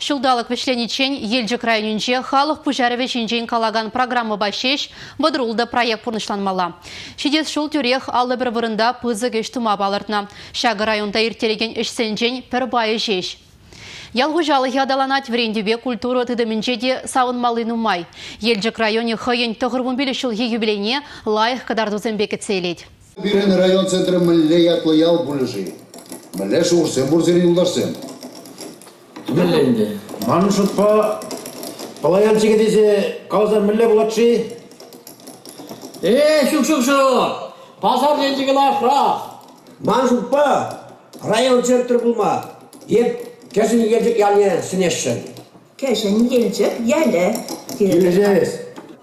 Ҫулталӑк вӗҫлениччен Елчӗк районӗнче халӑх пуҫарӑвӗ ҫинчен калакан программӑпа ҫеҫ вӑтӑрултӑ проект пурнӑҫланмалла. Ҫитес ҫул тӳрех 51 вырӑнта пысӑк ӗҫ тума палӑртнӑ. Ҫакӑ районта ирттерекен ӗҫсенчен пӗр пайӗ ҫеҫ. Ял хуҫалӑхӗ аталанать, вӗрентӳпе культура тытӑмӗнче те савӑнмалли нумай. Елчӗк районӗ хӑйӗн 95 ҫулхи юбилейне лайӑх кӑтартусемпе кӗтсе илет. Пирӗн район центрӗ мӗнле ятлӑ ял пулӗ-ши? Мӗнле шухӑшсем пур сирӗн юлташсем? Мӗнле ӗнтӗ? Манӑн шутпа, Пӑлаяльчикӗ тесе каласан мӗнле пулать-ши? Э, ҫук-ҫук-ҫук! Пасар енчӗкӗ лайӑхрах. Ман шутпа, район центрӗ пулма эп Кӗҫӗн Елчӗк ялне сӗнесшӗн. Кӗҫӗн Елчӗк ялӗ. Килӗшес.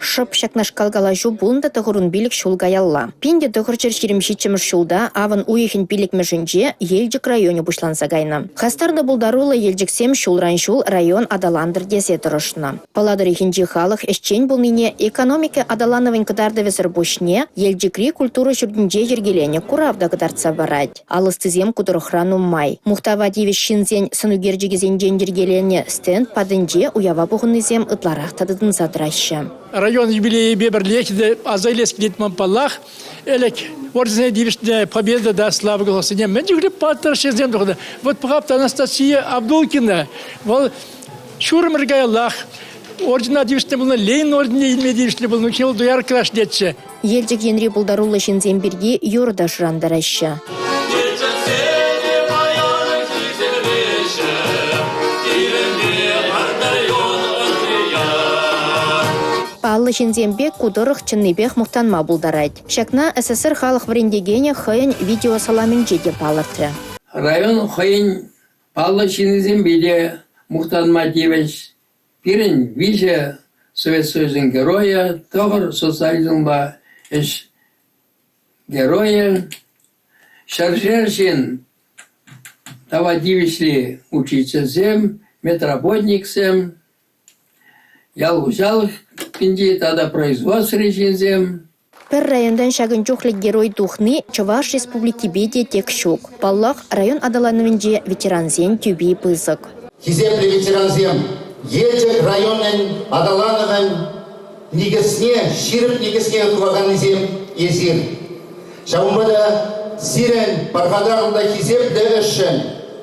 Шӑп ҫакнашкал калаҫу пулнӑ та тӑхӑрун пилӗк ҫул каялла. 1927 ҫулта авӑн уйӑхӗн пиллӗкмӗшӗнче Елчӗк районӗ пуҫланса кайнӑ. Хастар та пултаруллӑ Елчӗксем ҫулран-ҫул район аталантӑр тесе тӑрӑшнӑ. Пӑла тӑрӑхӗнчи халӑх ӗҫчен пулнине экономика аталанӑвӗн кӑтартӑвӗсӗр пуҫне Елчӗкри культура ҫуртӗнче йӗркеленӗ курав та кӑтартса парать. Ал ӑстисем ку тӑрӑхра нумай. Мухтава тивӗҫ ҫынсен сӑнӳкерчӗкӗсенчен йӗркеленӗ стенд патӗнче уява пухӑннисем ытларах та тытӑнса тӑраҫҫӗ. Район юбилейӗпе пӗрлех те аса илес килет ман паллах. Ӗлӗк орденсене тивӗҫнӗ Победа та Слава колхозсене мӗн чухлӗ паттӑр ҫынсем тухнӑ. Вот пӑхап та Анастасия Абдулкина. Вӑл ҫур ӗмӗр каяллах ордена тивӗҫнӗ пулнӑ, Ленин орденне илме тивӗҫлӗ пулнӑ, Хӗл доярка ӗҫлетчӗ. Елчӗк енри пултаруллӑ ҫынсем пирки юрӑ та шӑрантараҫҫӗ. Паллӑ ҫынсемпе ку тӑрӑх чӑннипех мухтанма пултарать. Ҫакна СССР халӑх вӗрентекенӗ хӑйӗн видеосаламӗнче те палӑртрӗ. Район хӑйӗн паллӑ ҫыннисемпе те мухтанма тивӗҫ. Пирӗн виҫӗ Совет Союзӗн Геройӗ, тӑхӑр социализмпа ӗҫ геройӗ, ҫӗршер ҫын тава тивӗҫли учительсем, медработниксем, ял хуҫалӑхӗнчи тата производствӑри ҫынсем. Пӗр районтан ҫакӑн чухлӗ герой тухни Чӑваш Республикипе те тек ҫук. Паллах, район аталанӑвӗнче ветерансен тӳпи пысӑк. Хисеплӗ ветерансем, Елчӗк районӗн аталанӑвӗн никӗсне, ҫирӗп никӗсне хываканнисем эсир. Ҫавӑнпа та сирӗн пархатарлӑ та хисеплӗ ӗҫшӗн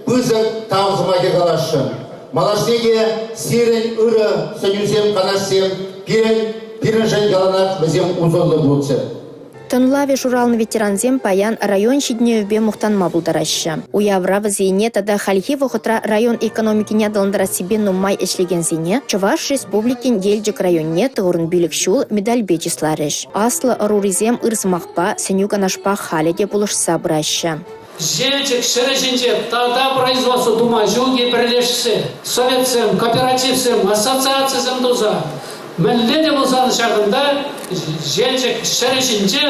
пысӑк тав сӑмахӗ каласшӑн. Малашне те сирӗн ырӑ сӗнӳсем, канашсем пирӗн пирӗншӗн яланах вӗсем усӑллӑ пулччӑр. Тӑнлавӗ шуралнӑ ветерансем паян район ҫитӗнӗвӗпе мухтанма пултараҫҫӗ. Уявра вӗсене тата хальхи вӑхӑтра район экономикине аталантарассипе нумай ӗҫлекенсене Чӑваш Республикин Елчӗк районне тӑхӑрӑн пилӗк ҫул медальпе чысларӗҫ. Аслӑ ӑрурисем ыр сӑмахпа, сӗнӳ-канашпа халӗ те пулӑшса пыраҫҫӗ. Елчӗк ҫӗрӗ ҫинче тата производство тума ҫук-и пӗрлешсе, советсем, кооперативсем, ассоциацисем туса, мӗнле те пулсан ҫакӑнта Елчӗк ҫӗрӗ ҫинче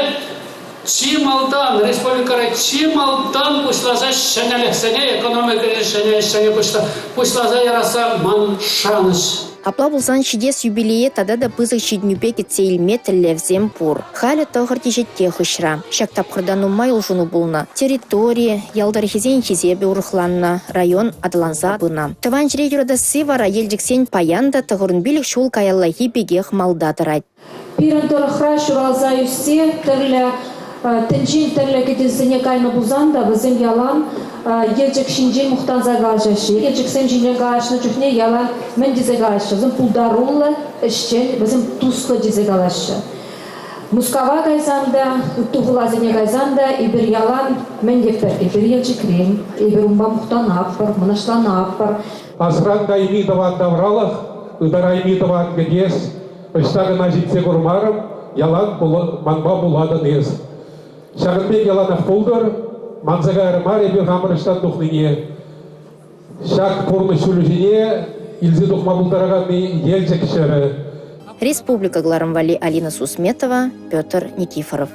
чи малтан, республикӑра чи малтан пуҫласа ҫӗнӗлӗхсене, экономикӑри ҫӗнӗ ӗҫсене пуҫласа ярасса ман шанӑҫ. Апла пулсан ҫитес юбилее тата та пысӑк ҫитӗнӳпе кӗтсе илме тӗллевсем пур. Халӗ тӑхӑр теҫетке хыҫра. Ҫак тапхӑрта нумай улшӑну пулнӑ. Территори, ял тӑрӑхӗсен хисепӗ урӑхланнӑ, район аталанса пынӑ. Тӑван ҫӗре юратасси вара Елчӗксен паян та тӑхӑрӑн пилӗк ҫул каяллахи пекех малта тӑрать. Пирӗн тӑрӑхра ҫуралса ӳссе тӗрлӗ тӗнчен тӗрлӗ кӗтесӗсене кайнӑ пулсан та вӗсем ялан Елчӗк ҫинчен мухтанса калаҫаҫҫӗ. Елчӗксем ҫинчен калаҫнӑ чухне ялан мӗн тесе калаҫҫӗ? Вӗсем пултаруллӑ, ӗҫчен, вӗсем туслӑ тесе калаҫҫӗ. Мускава кайсан та, ытти хуласене кайсан та эпир ялан мӗн тетпӗр? Эпир Елчӗкрен, эпир унпа мухтанатпӑр, мӑнаҫланатпӑр. Асран кайми тӑван тавралӑх, ытарайми тӑван кӗтес, ӑҫта кӑна ҫитсе курмарӑм, ялан манпа пулатӑн эс. Ҫакӑн пек яланах пултӑр, манса кайрӑм мар эпир хамӑр ӑҫтан тухнине. Ҫак пурнӑҫ ҫулӗ ҫине илсе тухма пултараканни Елчӗк ҫӗрӗ. Республика кӑларӑм валли Алина Сусметова, Петр Никифоров.